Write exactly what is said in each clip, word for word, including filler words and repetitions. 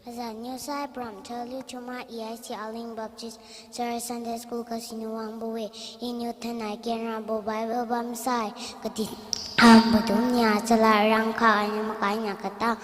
Azanniu sai pram thalu chuma E I C Aling Baptist Church Sunday School kasiniu wangbo-e. Iniu thainai kenrabo Bible bamsai, Kadincham padum nia, chalad riang khat, aniu makai nia katang.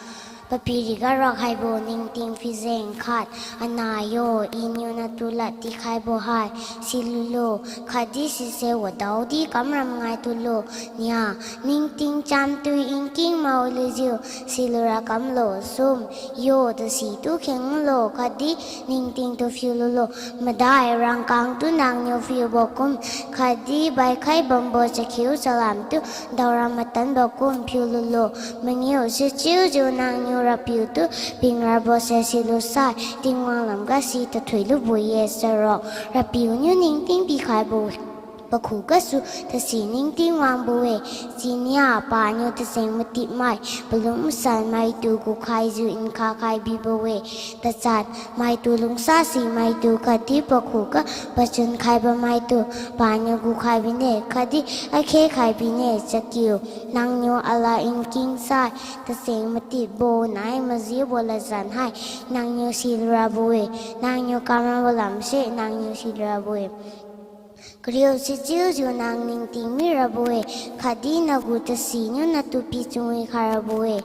Papiriga raokhaibo, ningting phijeng khat. Anah yo, iniu natu lad tikhaibo hai silulo, khatdi sise wadaodi kamra mangai tulo. Nia, ningting chamtui nking mawilujiu silura kamlo. Sum, yo, tasitu khenglo, khatdi ningtingtu phiululo. Madai, rangkangtu nangniu phiubo kum, khatdi baikhai bambo chakhiu chalamtu daora matanbo kum phiululo. Mangiu, sichiujiu nangniu Rapiutu pingrabose silusai, Tingwang lamga si tathuilubo-e. Charuk, Rapiuniu ningting pikhaibo pakhugasu tasi ningting wangbo-e. Sinia, paniu tacheng matipmai, palung masanmaitu gukhaijiu nkhakhai bibo-e. Tachat, maitu lungsasi maitu khatdi pakhuga pachun khaibam maitu paniu gukhai bine khatdi akhe khai bine. Chakiu, nangniu alad nking sai, tacheng matipbo nai majibo ladjan hai nangniu silurabo-e, nangniu kamrabo lamse nangniu silurabo-e. Kariu, sichiujiu nang ningting mirabo-e, khatdi nagu tasiniu natu pichunwi khairabo-e.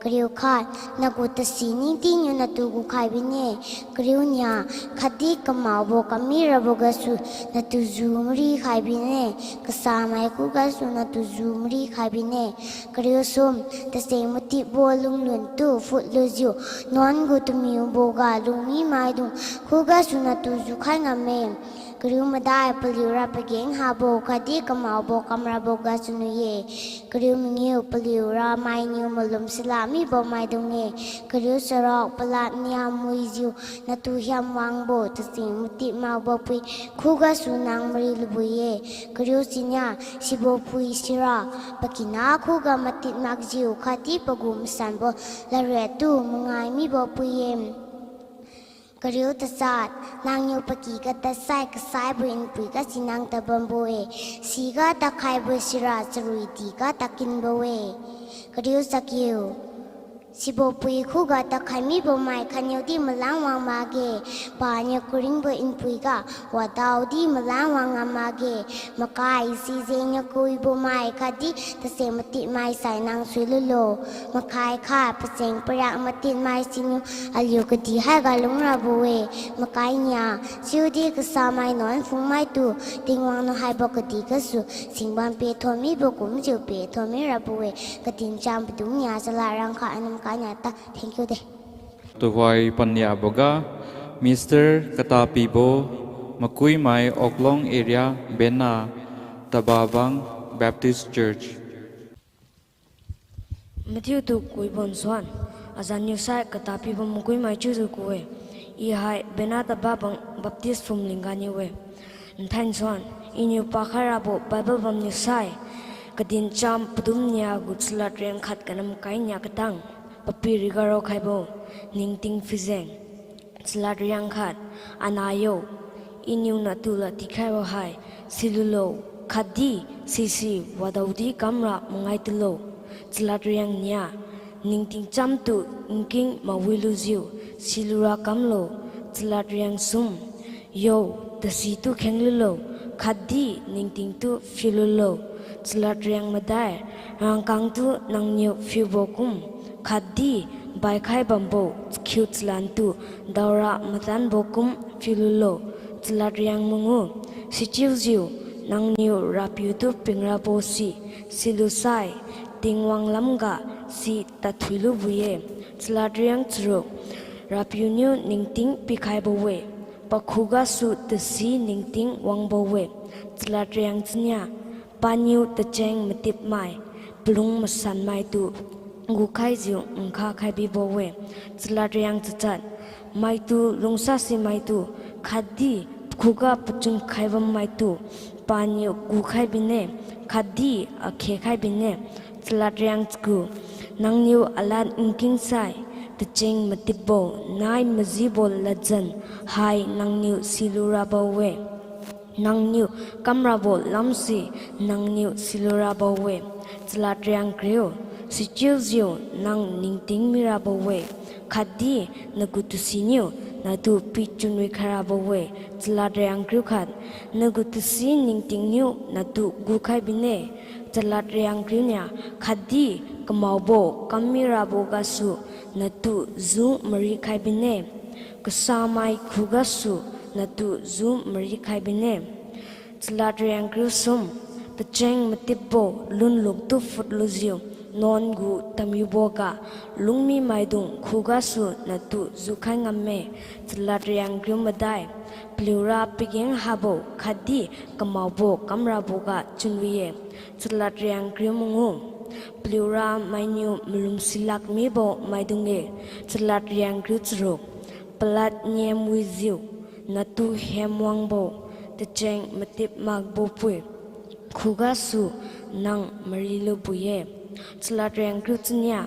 Kariu khat, nagu tasi ningtingniu natu gukhai bine. Kariu nia, khatdi kamaobo kamirabo gasu natu ju mari khai bine, kasamai khugasu natu ju mari khai bine. Kariu sum, tacheng matipbo lungluntu phutlujiu, nuan gu tamiuboga lungmi maidung khugasu natu jukhai ngamme. Kariu madai, paliura pageng habo khatdi kamaobo kamrabo gasu nuiye. Kariu mangiu, paliura mainiu malum sila mibo maidung-e. Kariu charuk, palad nia muijiu natu hiam wangbo tacheng matip makbo pui khugasu nang mari lubo-e. Kariu chinia, sibo pui sira pakina khuga matip makjiu khatdi pagu masanbo ladriattu mangai mibo pui-e. Kariu tachat, nangniu paky ga tadsai kasaibo npui ga chinang tadbambo-e, siga tadkhaibo sira charui diga tadkinbo-e. Kariu chakiu, sibo pui khuga tadkhai mibo mai khatniudi malan wang makge, paniu karingbo npui ga wadaodi malan wang ngam makge. Makai, sijengniu kawibo mai khatdi tacheng matipmai sai nang suilulo. Makai khat, pacheng pariak matipmai siniu aliu kadih haiga lungrabo-e. Makai nia, chiudi kasamai nuan phungmaitu Tingwang niu haibo kadih gasu singbam pethon mibo kumjiu pethon mirabo-e. Kadincham padum nia, chalad riang khat, aniu makai nia ta. Thank you de. Tuhoi paniaboga, Mister Katapibo, Makuimai Oklong Area, Bena Tababang Baptist Church. Mathiutu kuibon suan, azanniu sai Katapibo Makuimai chiujiu ku-e. I hai Bena Tababang Baptist phumling ganiu-e. Nthainsuan, iniu pakhai rabo Bible bamniu sai, Kadincham padum nia gu chalad riang khat ganiu makai nia katang, Papiriga raokhaibo, ningting phijeng. Chalad riang khat, anah yo, iniu natu lad tikhaibo hai silulo, khatdi sise wadaodi kamra mangai tulo. Chalad riang nia, ningting chamtu nking mawilujiu silura kamlo. Chalad riang sum, yo, tasitu khenglulo, khatdi ningtingtu phiululo. Chalad riang madai, rangkangtu nangniu phiubo kum, khatdi baikhai bambo chakhiu chalantu daora matanbo kum phiululo. Chalad riang mangiu, sichiujiu nangniu Rapiutu pingrabo si silusai, Tingwang lamga si tadthuilubo-e. Chalad riang charuk, Rapiuniu ningting pikhaibo-e, pakhugasu tasi ningting wangbo-e. Chalad riang chinia, paniu tacheng matipmai, palung masanmaitu gukhaijiu nkhakhai bibo-e. Chalad riang chachat, maitu lungsasi maitu, khatdi pakhuga pachun khaibam maitu paniu gukhai bine, khatdi akhe khai bine. Chalad riang chakiu, nangniu alad nking sai, tacheng matipbo nai majibo ladjan hai nangniu silurabo-e. Nangniu kamrabo lamse nangniu silurabo-e. Chalad riang kariu, Sichiujiu nang ningting mirabo-e, khatdi nagu tasiniu natu pichunwi khairabo-e. Chalad riang kariu khat. Nagu tasi ningtingniu natu gukhai bine. Chalad riang kariu nia. Khatdi kamaobo kam mirabo gasu natu ju marikhai bine. Kasamai khugasu natu ju marikhai bine. Chalad riang kariu sum. Tacheng matipbo lunluktu phutlujiu, nuan gu tamiuboga lungmi maidung khugasu natu jukhai ngamme. Chalad riang kariu madai. Paliura pageng habo khatdi kamaobo kamraboga chunwi-e. Chalad riang kariu mangu. Paliura mainiu malum silak mibo maidung-e. Chalad riang kariu charuk. Palad niamwijiu natu hemwangbo tacheng matip makbo pui khugasu nang marilubui-e. Chalad riang kariu chania.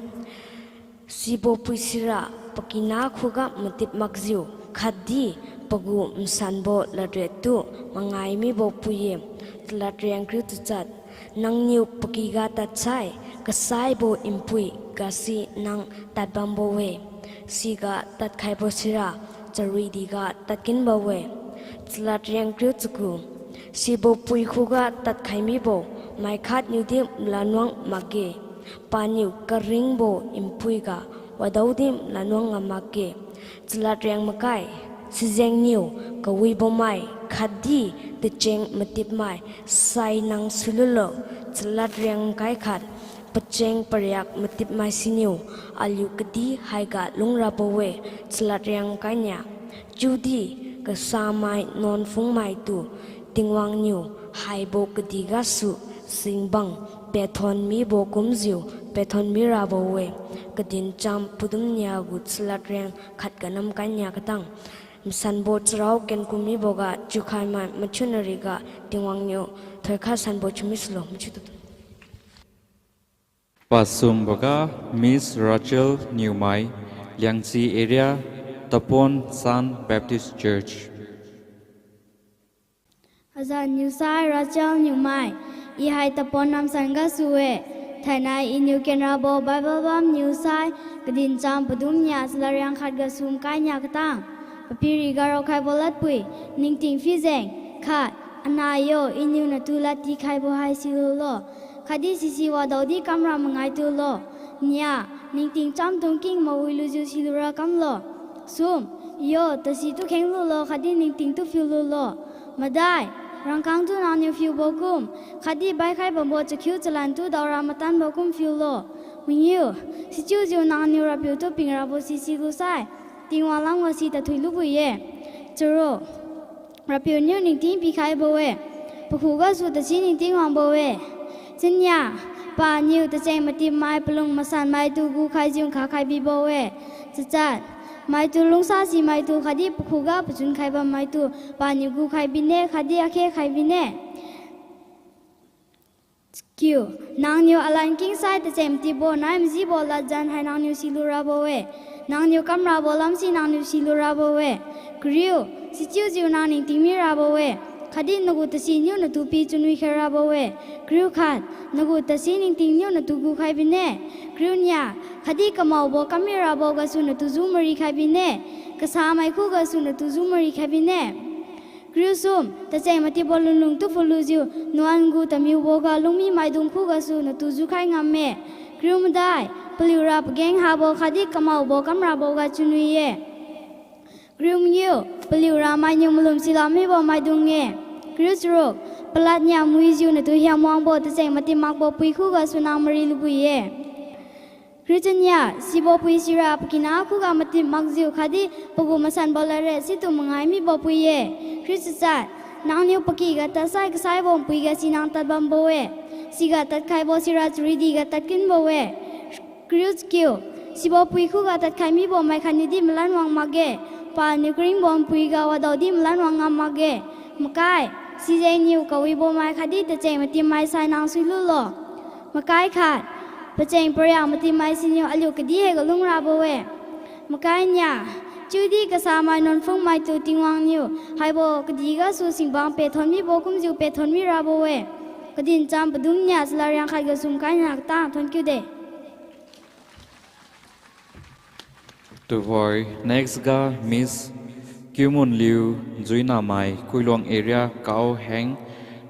Sibo pui sira pakina khuga matip makjiu, khatdi pagu masanbo ladriattu mangai mibo pui-e. Chalad riang kariu tachat. Nangniu pakyga tadsai, kasaibo npui gasi nang tadbambo-e. Siga tadkhaibo sira charuidiga tadkinbo-e. Chalad riang kariu chaku. Sibo pui khuga tadkhai mibo mai khatniudi malanwang makge. Paniu karingbo npuiga wadaodi malanwang ngam makge. Chalad riang makai. Sijengniu kawibo mai khatdi tacheng matipmai sai nang suilulo. Chalad riang makai khat. Pacheng pariak matipmai siniu aliu kadi haiga lungrabo-e. Chalad riang makai nia. Chiudi kasamai nuan phungmaitu Tingwang niu haibo kadih gasu singbang pethon mibo kumjiu pethon mirabo-e. Kadincham padum nia gu chalad riang khat ga namkai nia katang. Masanbo charao kenkum miboga chiukhaimai mathiuna riga Tingwang niu thoikha sanbo thiumi sulo mathiutu. Pasumboga Miss Rachel Niumai, Liangchi Area, Tapon San Baptist Church. Aza niusai Rachel Niumai, I hai Tapon namsan gasu-e. Thainai Iniu kenrabo Bible bam niusai, Kadincham padum nia chalad riang khat gasu makai nia katang. Papiriga raokhaibo ladpui, ningting phijeng, khat, anah yo, Iniu natu lad tikhaibo hai silulo, khatdi sisi wadaodi kamra mangaitulo. Nia, ningting chamdung king mawilujiu silura kamlo. Sum, yo, tasi tu khenglulo khatdi ningting tu phiululo. Madai, rangkang tu nangniu phiubo kum, khatdi baikhai bambo chakhiu chalan tu daora matanbo kum phiulo. Mangiu, sichiujiu nangniu Rapiu tu pingrabo si silusai, Tingwang lamga si tadthui lubo-e. Charuk, Rapiu niu ningting pikhaibo-e, pakhugasu tasi ningting wangbo-e. Chania, paniu tacheng matipmai palung masanmaitu gukhaijiu nkha khai bibo-e. Chachat, maitu lungsasi maitu khatdi pakhuga pachun khai bammaitu paniu gukhai bine khatdi akhe khai bine. Chakiu, nangniu alan kingsai tacheng matipbo nai majibo ladjan hai nangniu silurabo-e. Nangniu kamrabo lamsi nangniu silurabo-e. Kariu, sichiujiu nang ningting mirabo-e, khatdi nagu tasiniu natu pichunwi khairabo-e. Kariu khat, nagu tasi ningtingniu natu gukhai bine. Kariu nia, khatdi kamaobo kam mirabo gasu natu ju marikhai bine. Kasamai khugasu natu ju marikhai bine. Kariu sum, tacheng matipbo lunlung tu phulujiu, nuan gu tamiuboga lungmi maidung khugasu natu jukhai ngamme. Kariu madai, paliura pageng habo khatdi kamaobo kamraboga chunwi-e. Kariu mangiu, paliura mainiu malum silak mibo maidung-e. Kariu charuk, palad nia muijiu natu hiamwangbo tacheng matip makbo pui khugasu nang mari lubui-e. Kariu chania, sibo pui sira pakina khuga matip makjiu khatdi pagu masanbo ladriat situ mangai mibo pui-e. Kariu chachat, nangniu pakyga tadsai kasaibo npui gasi nang tadbambo-e. Siga tadkhaibo sira charidiga tadkinbo-e. Kariu chakiu, sibo pui khuga tadkhai mibo mai khatniudi malanwang makge. Paniu karingbo npuiga wadaodi malanwang ngam makge. Makai, sijengniu kawibo mai khatdi tacheng matipmai sai nang suilulo. Makai khat, pacheng pariak matipmai siniu aliu kadi haiga lungrabo-e. Makai nia, chiudi kasamai nuan phungmaitu Tingwang niu haibo kadih gasu singbang pethon mibo kumjiu pethon mirabo-e. Kadincham padum nia chalad riang khat gasu makai nia katang thonkiude. Tuhoi, next ga Miss Kiumunliu Juinamai, Kuiluang Area, Kaoheng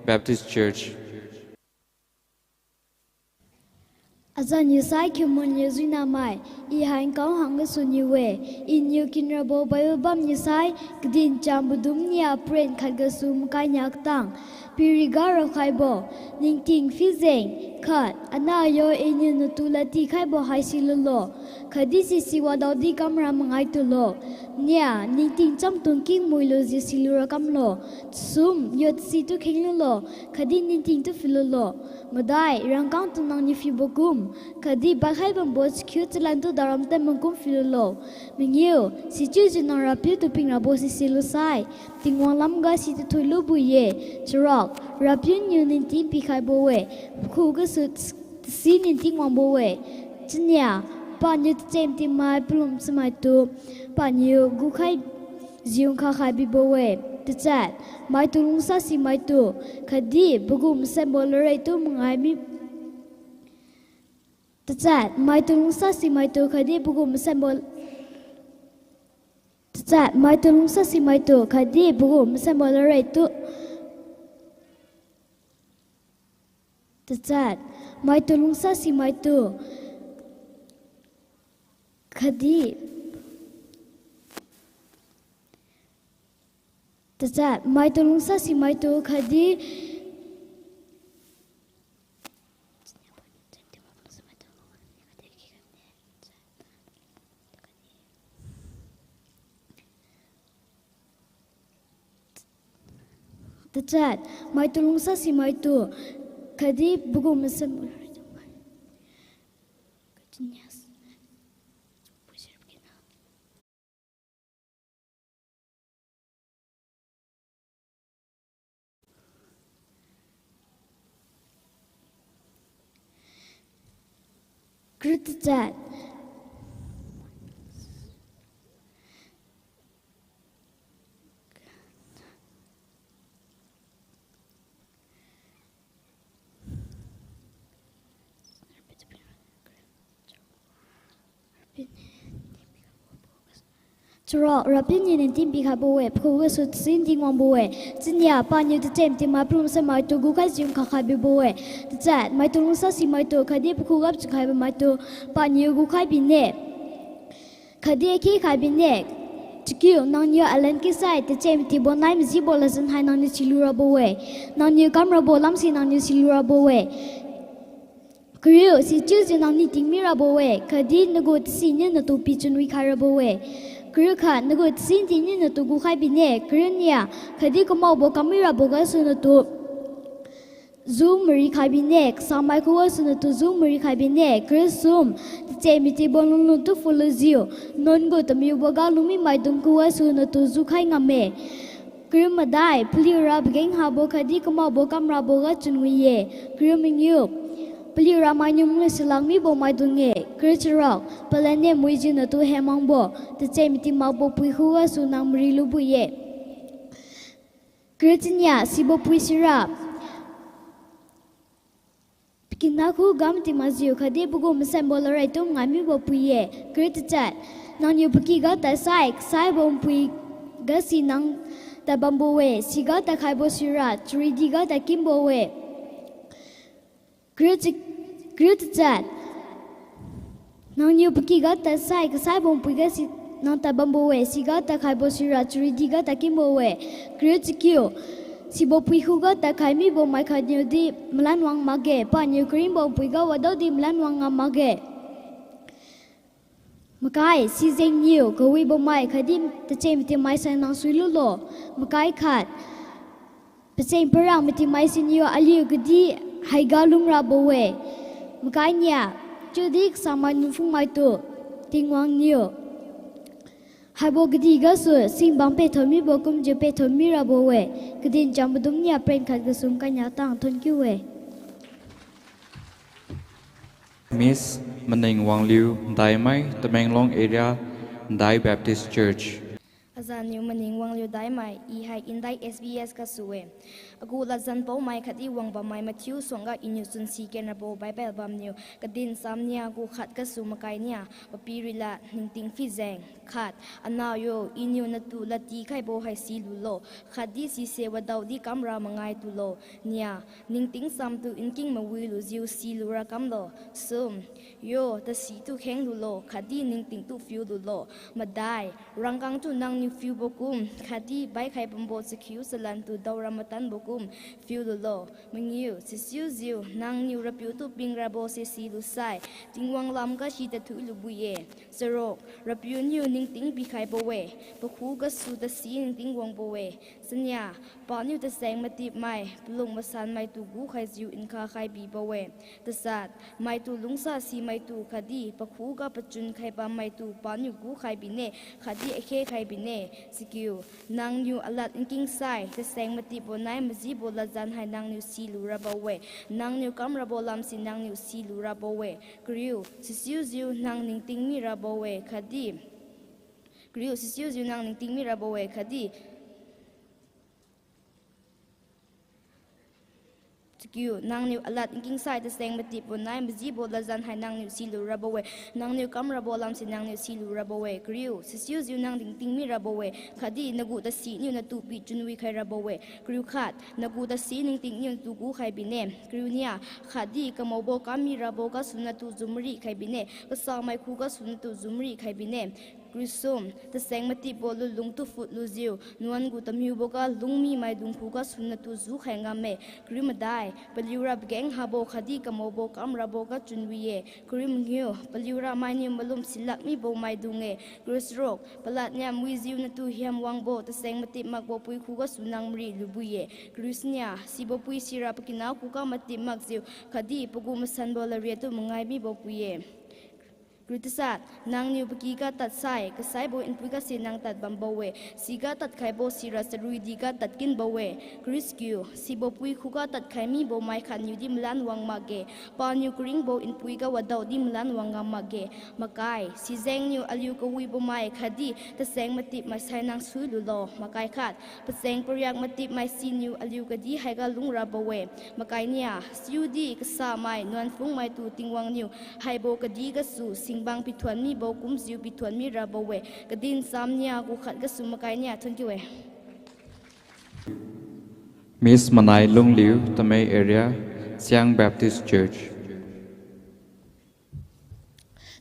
Baptist Church. Azan niu sai Kiumunliu Juinamai, I hai Kaoheng gasu niu-e. Iniu kinrabo Bible bam niu sai, Kadincham padum nia paren khat gasu makai nia katang. Piriga raokhaibo, ningting phijeng, khat, anah yo Iniu natu ladtikhaibo hai silulo, khatdi sisi wadaodi kamra mangai tulo. Nia, ningting chamtung king muilujiu silura kamlo. Sum, yo tasi tu khenglulo, khatdi ningting tu philulo. Madai, rangkang tu nangniu phibo kum, khatdi bakhai bambo chakiu chalan tu daoram tadmang kum philulo. Mangiu, sichiujiu nang Rapiu tu pingrabo si silusai, Tingwang lamga si tathui lubo-e. Charuk, Rapiu niu ningting pikhaibo-e, pakhu gasu tasi ningting wangbo-e. Chania, paniu tacheng-timai palum samaitu paniu gukhai jiung khakhai bibo-e. Tachat, maitu lungsa simaitu, khatdi pagu masanbo ladriat tu mangai mi Tachat, maitu lungsa simaitu khatdi pagu masanbo, tachat, maitu lungsa simaitu khatdi pagu masanbo ladriat tu, tachat, maitu lungsa simaitu khatdi, tachat, maitu lungsa simaitu khatdi Tachat, maitu lungsa simaitu khatdi pagu masanbo Kariu tachat. Charuk, Rapiu niu ningting pikhaibo-e, pakhu gasu tasi ningting wangbo-e. Chania, paniu tacheng-timai palum samaitu gukhai jiung khakhai bibo-e. Tachat, maitu lungsa simaitu khatdi pakhuga chunkhai bamaitu paniu gukhai bine, khatdi akhe khai bine. Chakiu, nangniu alan kisai tacheng-tibo nai majibo ladjan hai nangniu silu rabo-e. Nangniu kamrabo lamse nangniu silu rabo-e. Kariu, sichiujiu nangniu tingmi rabo-e, khatdi nagu tasiniu natu pichun wikhai rabo-e. Kariu khat, nagu tasi ningtingniu natu gukhai bine. Kariu nia, khatdi kamaobo kammi rabo gasu natu ju marikhai bine, kasamai khugasu natu ju marikhai bine. Kariu sum, tacheng-tibo lunlung tu phulujiu, nuan gu tamiuboga lungmi maidung khugasu natu jukhai ngamme. Kariu madai, paliura pageng habo khatdi kamaobo kamraboga chunwi-e. Kariu mangiu, paliura mainiu mui silak mibo maidung-e. Kariu charuk, palanne muijiu natu hemangbo, tacheng-ti makbo pui khugasu nang mari lubo-e. Kariu chania, sibo pui sira pakina khuga mati makjiu khatdi pagu masanbo ladriat tu mangai mibo pui-e. Kariu tachat, nangniu pakyga tadsai kasaibo npui gasi nang tadbambo-e, siga tadkhaibo sira charidiga tadkinbo-e. Kariu chi-, kariu tachat, nangniu pakyga tadsai kasaibo npui gasi nang tadbambo-e, siga tadkhaibo sira charidiga tadkinbo-e. Kariu chakiu, sibo pui khuga tadkhai mibo mai khatniudi malanwang makge, paniu karingbo npuiga wadaodi malanwang ngam makge. Makai, sijengniu kawibo mai khatdi tacheng-ti mai sai nang suilulo. Makai khat, pacheng parang mati mai siniu aliu kadi haiga lungrabo-e. Makai nia, chiudi kasamai nphungmaitu Tingwang niu haibo kadih gasu singbang petho mibo kumjiu petho mirabo-e. Kadincham padum nia paren khat gasu makai nia tang thonkiu-e. Miss Maning Wangliu, Daimai, Tamenglong Area, Dai Baptist Church. Zaniu maning wangliu daimai, I hai Indai S B S gasu-e. Agu ladjan paomai khatdi wangbammai mathiu suangga Iniu chunsi kenrabo Bible bamniu, kadin chamnia gu khat gasu makai nia, papirilad ningting phijeng. Khat, anah yo, Iniu natu ladtikhaibo hai silulo, khatdi sise wadaodi kamra mangai tulo. Nia, ningting chamtu nking mawilujiu silura kamlo. Sum, yo, tasitu khenglulo, khatdi ningtingtu phiululo. Madai, rangkangtu nangniu phiubo kum, khatdi baikhai bambo chakhiu chalantu daora matanbo kum, phiululo. Mangiu, sichiujiu nangniu RAPIUtu pingrabose silusai, Tingwang lamga si tathuilubo-e. Charuk, RAPIU niu ningting pikhaibo-e, pakhugasu tasi ningting wangbo-e. Chania, paniu tacheng matipmai, palung masanmaitu gukhaijiu nkha khai bibo-e. Tachat, maitu lungsasi maitu khatdi pakhuga pachun khaibammaitu paniu gukhai bine, khatdi akhe khai bine. Chakiu, nangniu alad nkingsai, tacheng matipbo nai majibo ladjan hai nangniu silurabo-e, nangniu kamrabo lamse nangniu silurabo-e. Kariu, sichiujiu nang ningting mirabo-e khatdi, kariu, sichiujiu nang ningting mirabo-e khatdi, chakiu, nangniu alad nkingsai, tacheng matipbo nai majibo ladjan hai nangniu silurabo-e, nangniu kamrabo lamse nangniu silurabo-e. Kariu, sichiujiu nang ningting mirabo-e, khatdi nagu tasiniu natu pichunwi khairabo-e. Kariu khat, nagu tasi ningtingniu natu gukhai bine. Kariu nia, khatdi kamaobo kam mirabo gasu natu jumri khai bine, kasamai khugasu natu jumri khai bine. Kariu sum, tacheng matipbo lunlungtu phutlujiu nuan gu tamiuboga lungmi maidung khugasu natu jukhai ngamme. Kariu madai, paliura pageng habo khatdi kamaobo kamraboga chunwi-e. Kariu mangiu, paliura mainiu malum silak mibo maidung-e. Kariu charuk, palad niam wijiu natu hiam wangbo tacheng matip makbo pui khugasu nang mari lubo-e. Kariu chania, sibo pui sira pakina khuga matip makjiu khatdi pagu masanbo lariatu mangai mibo pui-e. Kariu tachat, nangniu pakyga tadsai kasaibo npui gase nang tad bambo-e, siga tadkhaibo sira charuidiga tadkinbo-e. Kariu chakiu, sibo pui khuga tadkhai mibo mai khatniudi malan wang makge, paniu karingbo npuiga wadaodi malan wang ngam makge. Makai, sijengniu aliu kawibo mai khatdi tacheng matip maisai nang suilulo. Makai khat, pacheng pariak matip mai siniu aliu kadi haiga lungrabo-e. Makai nia, sichiudi kasamai nuan phungmaitu Tingwang niu haibo kadi gasu singbang pithuon mibo kumjiu pithuon mirabo-e. Kadin chamnia gu khat gasu makai nia thuonkiu-e. Miss Manai Lungliu, Tamei Area, Siang Baptist Church.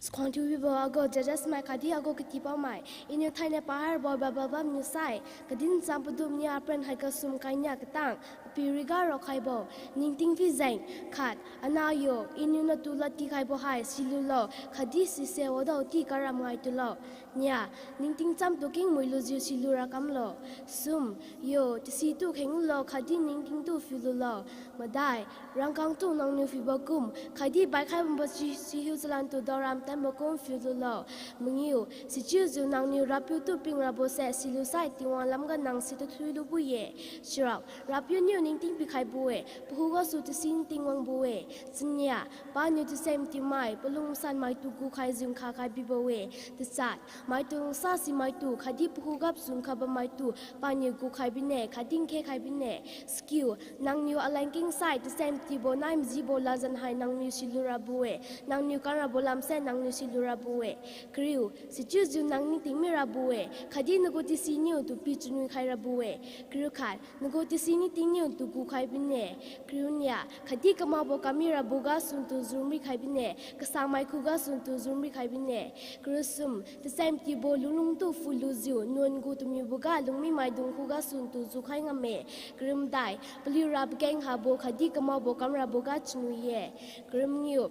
Chakhuang thiuwibo agu judges mai khatdi agu katipaomai, Iniu thainai paharbo Bible bamniu sai, kadin cham padum nia apren haiga sum kai nia katang, apiu riga raokhaibo, ningting phijeng. Khat, anah yo, Iniu natu ladtikhaibo hai silulo, khatdi sise wadaodi karam ngai tulo. Nia, ningting chamtu kingmuilujiu silura kamlo. Sum, yo, tasitu khenglulo khatdi ningtingtu phiululo. Madai, rangkangtu nangniu phiubo kum, khatdi baikhai bambo chi- chihiu chalantu daoram tanbo kum phiululo. Mangiu, sichiujiu nangniu RAPIUtu pingrabose silusai Tingwang lamga nang si tathuilubo-e. Chirak, RAPIU niu ningting pikhaibo-e, pakhugasu tasi ningting wangbo-e. Chania, paniu tacheng matipmai, palung masanmaitu gukhaijiu nkha khai bibo-e. Tachat, maitu lungsasi maitu khatdi pakhuga pachun khabammaitu paniu gukhai bine khatdi nkhe khai bine. Chakiu, nangniu alad nkingsai tacheng matipbo nai majibo ladjan hai nangniu silurabo-e, nangniu kamrabo lamse nangniu silurabo-e. Kariu, sichiujiu nang ningting mirabo-e, khatdi nagu tasiniu natu pichunwi khairabo-e. Kariu khat, nagu tasi ningtingniu natu gukhai bine. Kariu nia, khatdi kamaobo kam mirabo gasu natu jumri khai bine, kasamai khugasu natu jumri khai bine. Kariu sum, tacheng matipbo lunlungtu phutlujiu nuan gu tamiuboga lungmi maidung khugasu natu jukhai ngamme. Kariu madai, paliura pageng habo khatdi kamaobo kamraboga chunwi-e. Kariu mangiu,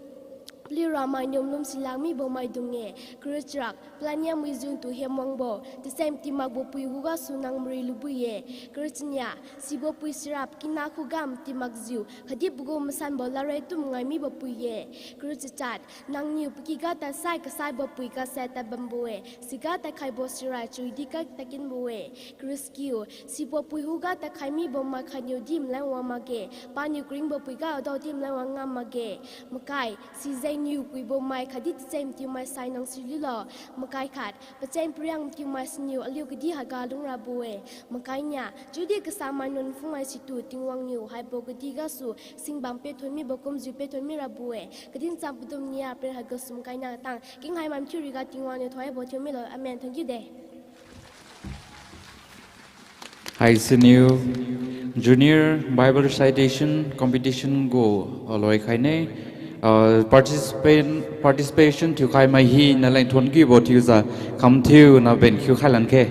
paliura mainiu malum silak mibo maidung-e. Kariu charak, palad niam wijiu natu hiam wangbo tacheng matip makbo pui khugasu nang mari lubo-e. Kariu chania, sibo pui sira pakina khuga matip makjiu khatdi pagu masanbo ladriatu mangai mibo pui-e. Kariu chachat, nangniu pakyga tadsai kasaibo pui gase tad bambo-e, siga tadkhaibo sira charuidiga tadkinbo-e. Kariu chakiu, sibo pui khuga tadkhai mibo mai khatniudi malan wang makge, paniu karingbo puiga wadaodi malan wang ngam makge. Makai, sijeng Niu kuibo mai khatdi tacheng mathiumai sai nang silulo. Makai khat, pacheng pariang mathiumai siniu aliu kadi haiga lungrabo-e. Makai nia, chiudi kasamai nunphungmai situ Tingwang niu haibo kadi gasu singbang pethon mibo kumjiu pethon mirabo-e. Kadincham padum nia pariang haigasu makai nia tang kinghaimai mathiu riga Tingwang niu thoibo thiu milo. Amen. Thank you de. Haisiniu Junior Bible Recitation Competition gu, ah, loikhaine. Ah, participant, participation thiukhaimai hina lengthon kibo thiujiu khamthiuna ben khiukhai lan khe.